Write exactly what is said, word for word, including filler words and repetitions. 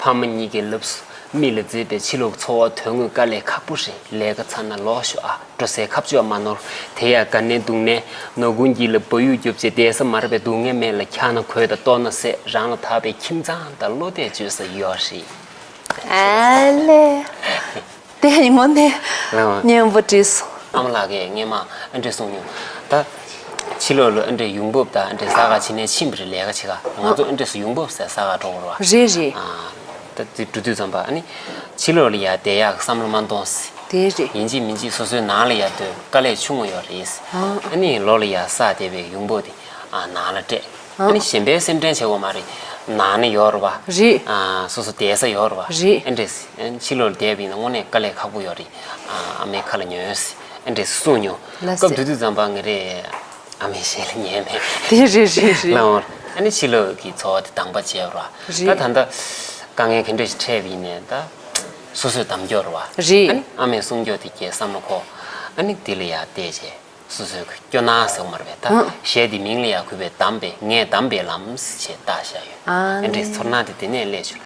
ཕ་མ་གཉིས་ཀྱི་ལབ་སུ་མི་ལ་མཛེས་པའི་ཕྱི་ལོགས་འཚོ་བ་དོན་དངོས་དཀའ་ལས་ཁག་པོ་རེད། ལས་ཀ་ཚར་ན་ལོག་ཤོག་ཨ། འགྲོ་སའི་ཁ་གཅོད་མ་ནོར། དེ་ཡང་དགའ་ནས་སྡུག་ནས་ནོར་ཀུན་གྱི་ལ་བ་ཡུག་རྒྱོབ་བྱས་བསྡད་ས་མ་རེད་པས། སྡུག་བསྔལ་མེད་ལ་འཁྱག་ན་གོས་དང་ལྟོགས་ན་ཟས། རང་ལ་བབས་པའི་ཁྱིམ་ཚང་དང་བློ་གཏད་བཅོལ་ས་ཡོད་རེད། ཨ་ལེ། དེ་ཡིན་ངོ་ནས་ལགས་འོང་། སྙན་པོ་བྲིས་སོང་། ཨ་མ་ལགས་ཀྱིས་སྔས་མ་ཨ་འདྲས་གསུངས་མྱོང་། ད་ཕྱི་ལོགས་ལ་ཨ་འདྲས་ཡོང་འབབ་དང་ཨ་འདྲས་ས་ག་ཕྱི་ནས་ཕྱིན་པ་རེད། ལས་ཀ་བྱེད་ག་ང་ཚོ་ཨ་འདྲས་སུ་ཡོང་འབབ་ཟེར་ས་ག་འགྲོ་དགོས་རེད་བ། རེད་རེད། ཨ་ད་དེ་འགྲོ་དུས་ཙམ་པ་ཨ་ནི་ཕྱི་ལོགས་ལ་ཡར་བསྡད་ཡག་བསམ་བློ་མ་གཏོང་ཟེར། དེ་རེད། ཡིན་གཅིག་མིན་གཅིག་སོ་སོའི་ནང་ལ་ཡར་སྡོད་དཀའ་ལས་ཆུང་ངུ་ཡོད་རེད་ཟེར། ཨ་ཨ་ནི་ལོགས་ལ་ཡར་ས་བསྡད་པའི་ཡོང་འབབ་དེ་ཨ་ནང་ལ་སྤྲད། ཨ་ནི་གཞན་པའི་སེམས་ཁྲལ་བྱེད་དགོས་མ་རེད། ནང་ན་ཡོད་རེད་བ། རེད། ཨ་སོ་སོ་བསྡད་ས་ཡོད་རེད་བ། རེད། ཨེ་འདྲས་ཨ་ཕྱི་ལོགས་ལ་བསྡད་པ་ཡིན་ན་དངོས་གནས་དཀའ་ལས་ཁག་པོ་ཡོད་རེད། ཨ་ཨ་མའི་ཁ་ལ་ཉོན་ཟེར། ཨེ་འདྲས་གསུངས་མྱོང་། ལགས་སྐབས་སེ། དེ་དུས་ཙམ་པ་ང་རས་ཨ་མའི་ཞལ་ལ་ཉན་མེད། དེ་རེད་རེད་རེད། ལགས་འོང་། ཨ་ནི་ཕྱི་ལོགས་ཀྱི་འཚོ་བ་དེ་དང་པ་བྱས་པ་རེད་བ། རེད། ད་ད་ལྟ་དཀའ་ངལ་ག་འདྲས་ཞིག་འཕྲད་པ་ཡིན་ནའི་ད་སོ་སོས་གདམ་སྐྱོར་རེད་བ། རེད། ཨ་ནི་ཨ་མས་གསུང་སྐྱོར་དེ་གྱད་བསམ་བློ་འཁོར། ཨ་ནི་དེ་ལ་ཡར་བལྟས་བྱས། སོ་སོའི་སྐྱོ་སྣང་ཟེར་བ་མ་རེད་པས། ད་ཨ་གཞས་འདི་མིང་ལ་ཡང་གུས་པས་བདམས་པས་ངས་བདམས་པའི་ལམ་ཞེས་བཏགས་བཞག་ཡོད། ཨ་ཨེ་འདྲས་ཚོར་སྣང་དེ་དེ་ནས་སླེབས་བྱུང་